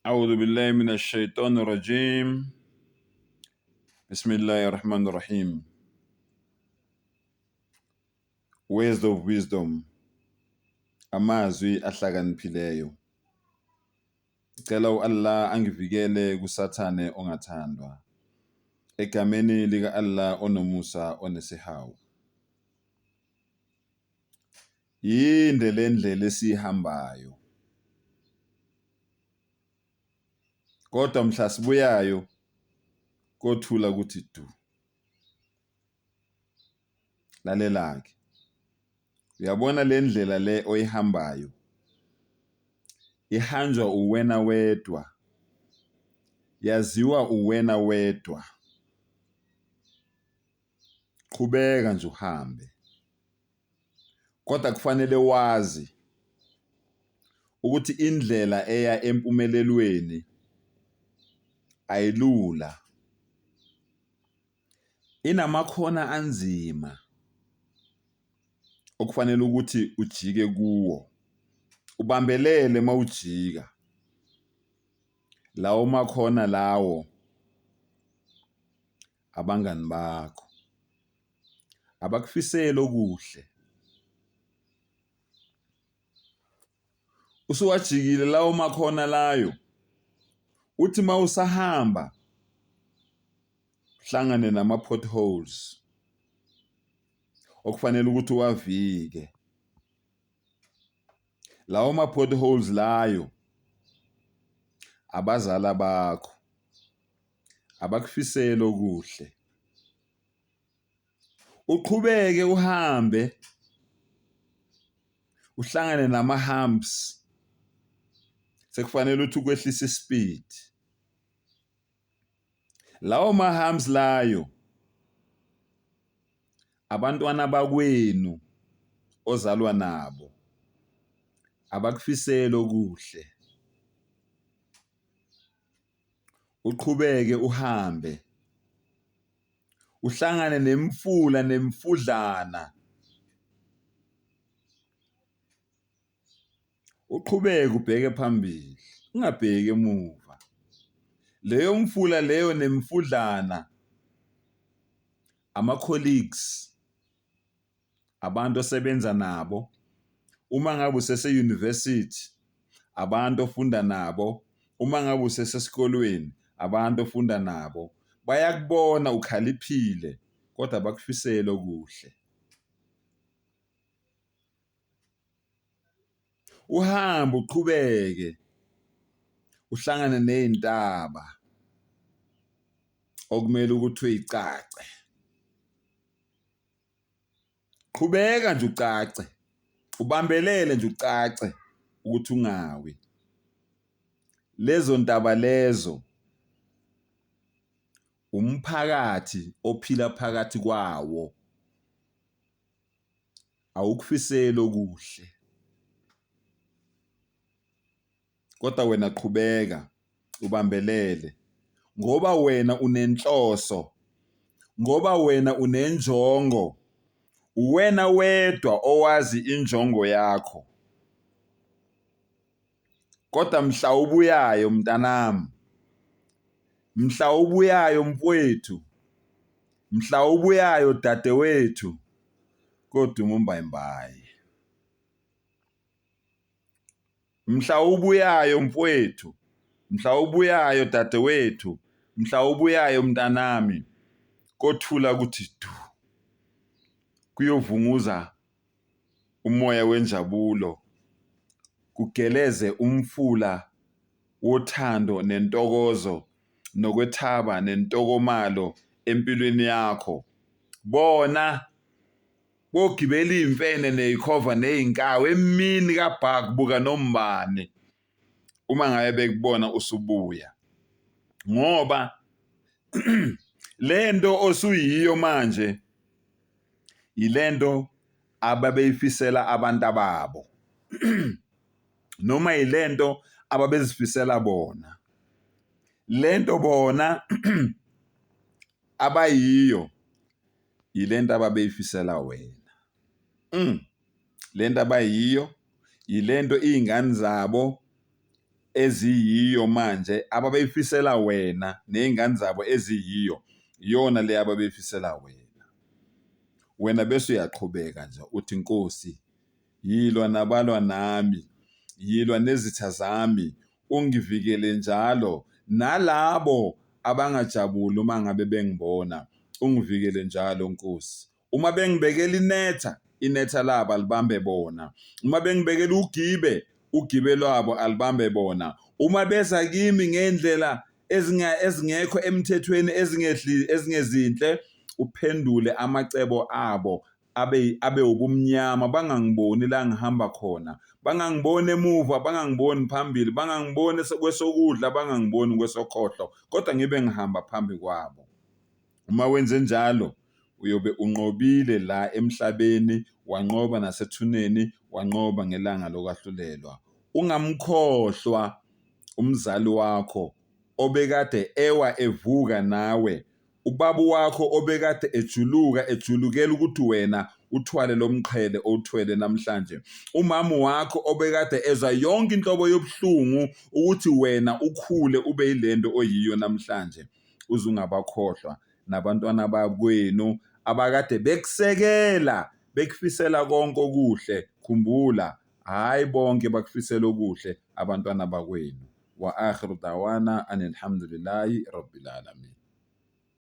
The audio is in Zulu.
أعوذ بالله من الشيطان الرجيم بسم الله الرحمن الرحيم. Words of wisdom, amazwi ahlakaniphileyo. Cela u-Allah angivikele kuSathane ongathandwa. Egameni lika-Allah onomusa onesihawu. Yinde le ndlela esiyihambayo. Kodwa mhla sibuyayo kothula kuthi du. Lalela-ke. Uyabona le ndlela le oyihambayo ihanjwa uwena wedwa, yaziwa uwena wedwa. Qhubeka nje uhambe. Kodwa kufanele wazi ukuthi indlela eya empumelelweni ayilula. Inamakhona anzima okufanele ukuthi ujike kuwo. Ubambelele mawujika. Lawo makhona lawo abangani bakho abakufiseli okuhle. Usuwajikile lawo makhona layo, uthi mawusahamba uhlangane nama-potholes okufanele ukuthi uwavike. Lawo ma-potholes layo abazala bakho abakufiseli okuhle. Uqhubeke uhambe uhlangane nama-humps sekufanele ukuthi ukwehlisa ispeed. Lawo ma-humps layo abantwana bakwenu ozalwa nabo abakufiseli okuhle. Uqhubeke uhambe uhlangane nemifula nemifudlana uqhubeke ubheke phambili ungabheki emuva. Leyo mfula leyo nemifudlana ama-colleagues abantu osebenza nabo, uma ngabe usese-university abantu ofunda nabo, uma ngabe usesesikolweni abantu ofunda nabo bayakubona ukhaliphile kodwa bakufisele okuhle. Uhambe uqhubeke uhlangane ney'ntaba okumele ukuthi uyicace. Qhubeka nje ucace, ubambelele nje ucace ukuthi ungawi. Lezo ntaba lezo umphakathi ophila phakathi kwawo awukufiseli okuhle. Kodwa wena qhubeka ubambelele ngoba wena unenhloso, ngoba wena unenjongo. Uwena wedwa owazi injongo yakho. Kodwa mhla ubuyayo mntanami, mhla ubuyayo mfowethu, mhla ubuyayo dadewethu, koduma umbayimbayi. Mhla ubuyayo mfowethu, mhla ubuyayo dadewethu, mhla ubuyayo mntanami, kothula kuthi du. Kuyovunguza umoya wenjabulo, kugeleze umfula wothando nentokozo nokwethaba nentokomalo empilweni yakho. Bona bogibela iy'mfene ney'khova ney'nkawu emini kabha kubuka nombani uma ngabe bekubona usubuya ngoba lento osuyiyo manje yilento ababeyifisela abantu ababo noma yilento ababezifisela bona lento bona abayiyo yilento ababeyifisela wena. Lento abayiyo yilento iy'ngane zabo eziyiyo manje ababeyifisela wena ney'ngane zabo eziyiyo, iyona le ababeyifisela wena. Wena bese uyaqhubeka nje uthi, Nkosi, yilwa nabalwa nami, yilwa nezitha zami, ungivikele njalo, nalabo abangajabuli uma ngabe bengibona, ungivikele njalo Nkosi. Uma bengibekela inetha, inetha labo alibambe bona. Uma bengibekela ugibe, ugibe lwabo alibambe bona. Uma beza kimi ngendlela ezingekho emthethweni ezingehli ezingezinhle, uphendule amacebo abo abe abe ubumnyama, bangangiboni la ngihamba khona, bangangiboni emuva, bangangiboni phambili, bangangiboni kwesokudla, bangangiboni kwesokhohlo, kodwa ngibe ngihamba phambi kwabo. Uma wenze njalo uyobe unqobile la emhlabeni, wanqoba nasethuneni, wanqoba ngelanga lokwahlulelwa. Ungamkhohlwa umzali wakho obekade ewa evuka nawe, ubaba wakho obekade ejuluka ejulukela ukuthi wena uthwale lo mqhele owuthwele namhlanje, umama wakho obekade ezwa yonke inhlobo yobuhlungu ukuthi wena ukhule ube yilento oyiyo namhlanje. Uze ungabakhohlwa nabantwana bakwenu abakade bekusekela bekufisela konke okuhle. Khumbula, hhayi bonke bakufisela okuhle abantwana bakwenu. Wa akhiru dawana anilhamdulillahi rabbil alamin.